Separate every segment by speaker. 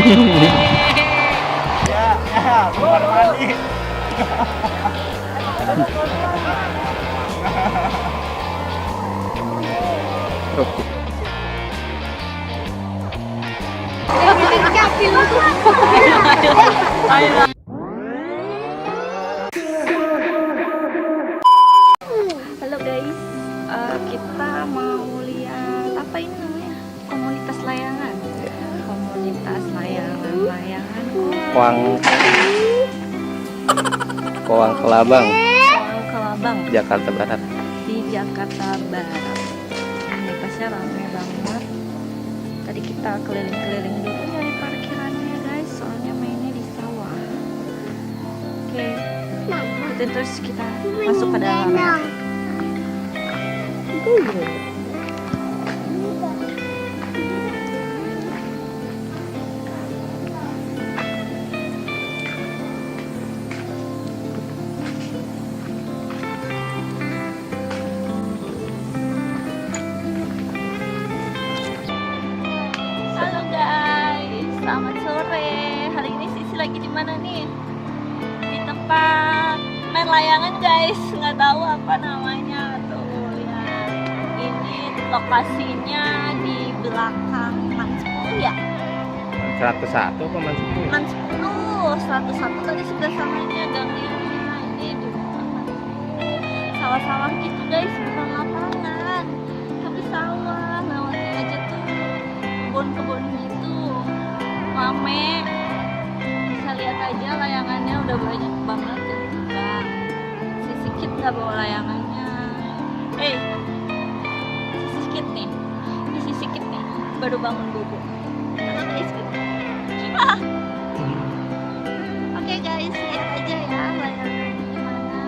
Speaker 1: Ya, keluar mandi.
Speaker 2: Oke.
Speaker 3: Halo guys, kita mau lihat apa ini namanya? Komunitas layangan. Komunitas layangan
Speaker 2: Koang Kelabang,
Speaker 3: Koang Kelabang
Speaker 2: Jakarta Barat.
Speaker 3: di Jakarta Barat. Ini pasnya rame banget. Tadi kita keliling-keliling dulu nyari parkirannya guys, soalnya mainnya di sawah. Oke, ikutin terus kita masuk ke dalam. Halo guys, selamat sore. Hari ini Sisi lagi di mana nih? Di tempat main layangan guys. Nggak tahu apa namanya tuh ya. Ini lokasinya di belakang Man 10 ya.
Speaker 2: 101 apa Man 10?
Speaker 3: Man 10, 101 tadi sebelah sananya gangnya. Ini di belakang Man 10. Sawah-sawah gitu guys, bukan lapangan, tapi sawah. Lewatin aja tuh kebun-kebun gitu, rame. Bisa lihat aja layangannya udah banyak banget dan juga si Sikit nggak bawa layangannya. Si Sikit nih, si Sikit nih baru bangun bobo. Halo guys, coba. Oke guys, lihat aja ya layangannya gimana.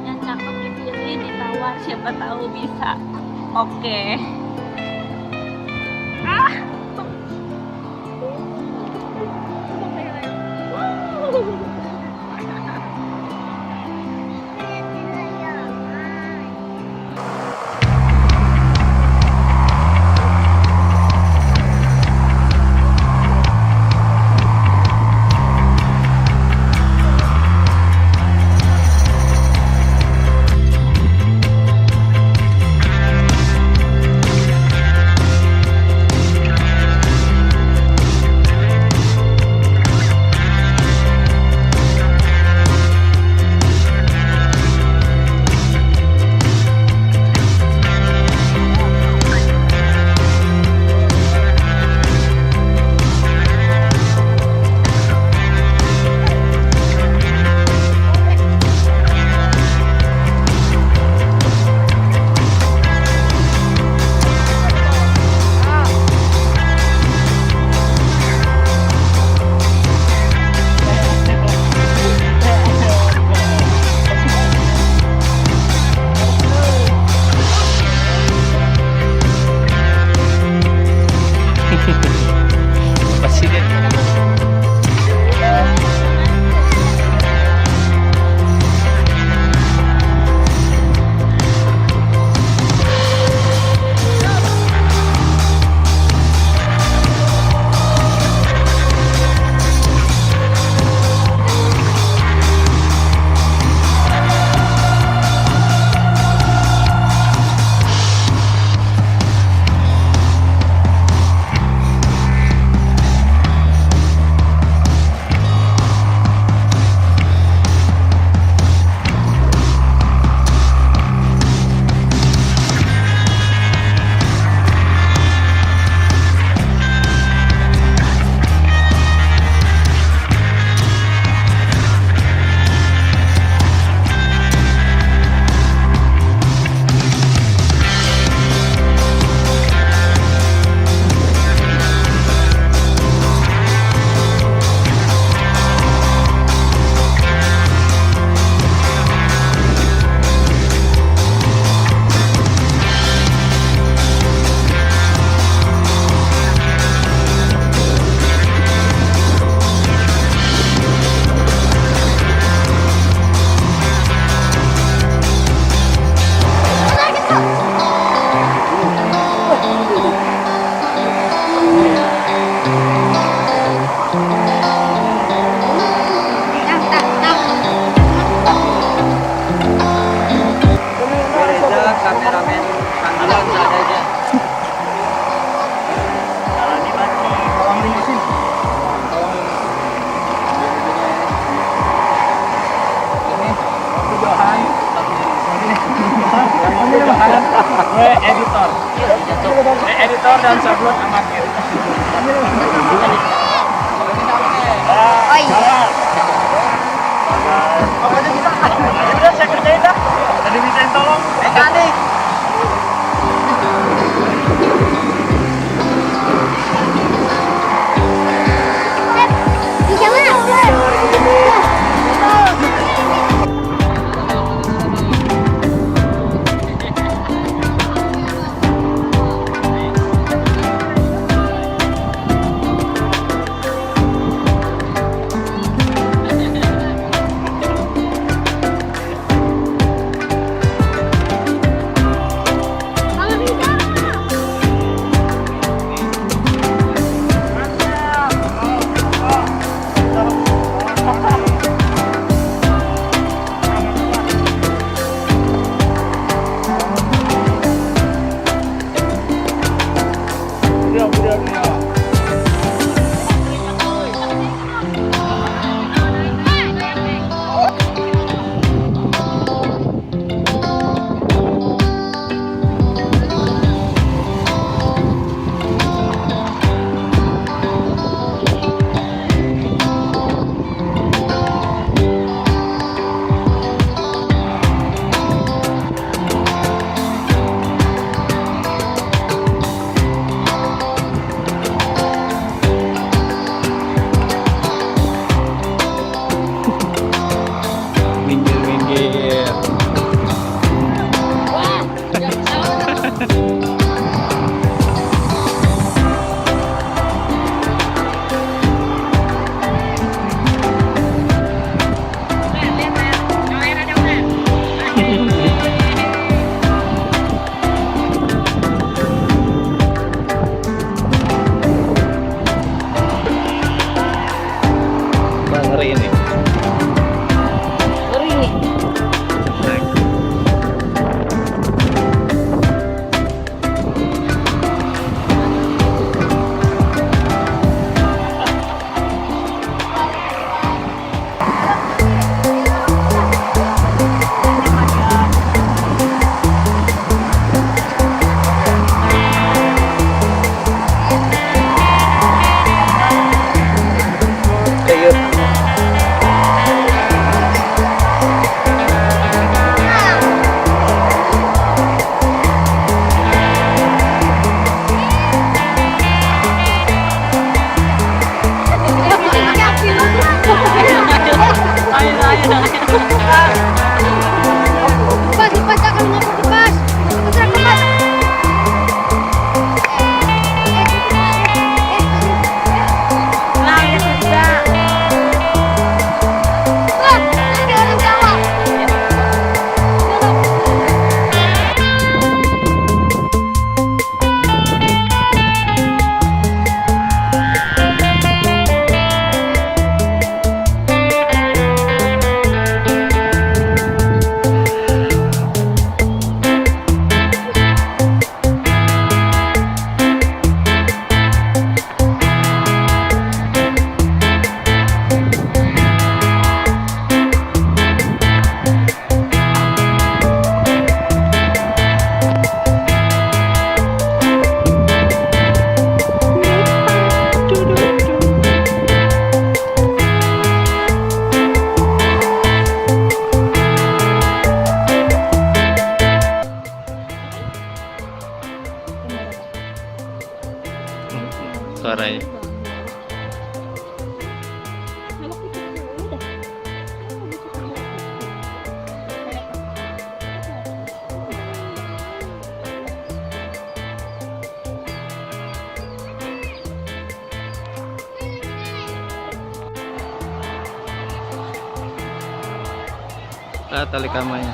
Speaker 3: Yang cakep dipilih, ditawar, siapa tahu bisa. Oke.
Speaker 1: Editor dan sablon amatir.
Speaker 3: Oh iya.
Speaker 1: Apa aja bisa? Udah saya kerjain dah. Tadi mintain tolong. Mekanik.
Speaker 2: Minggir. Bang, ngeri ini. Yuk. Suaranya. Tali kamanya.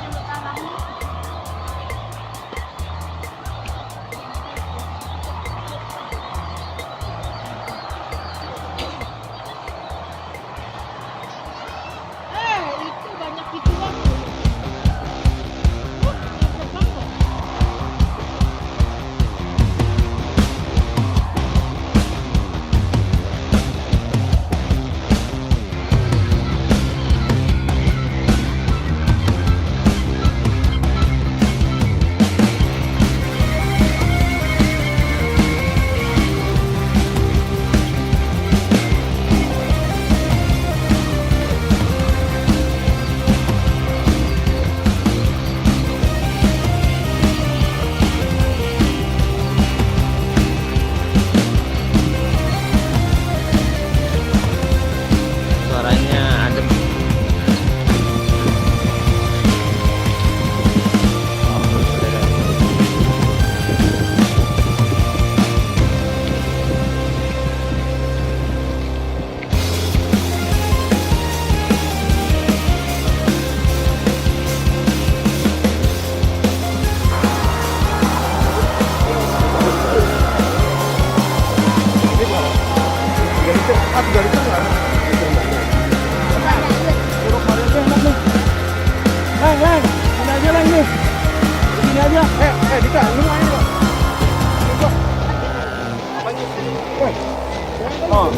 Speaker 1: Oh,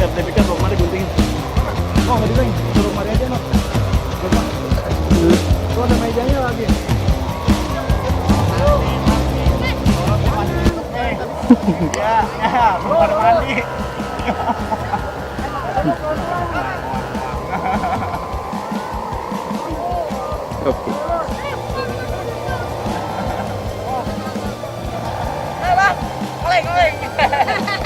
Speaker 1: sertifikat belum ada gunting. Oh, nggak bisa, suruh mari aja, no. Coba. Tuh ada mejanya lagi. Ya, belum pada mandi.
Speaker 2: Kopi.
Speaker 1: Oleng, oleng.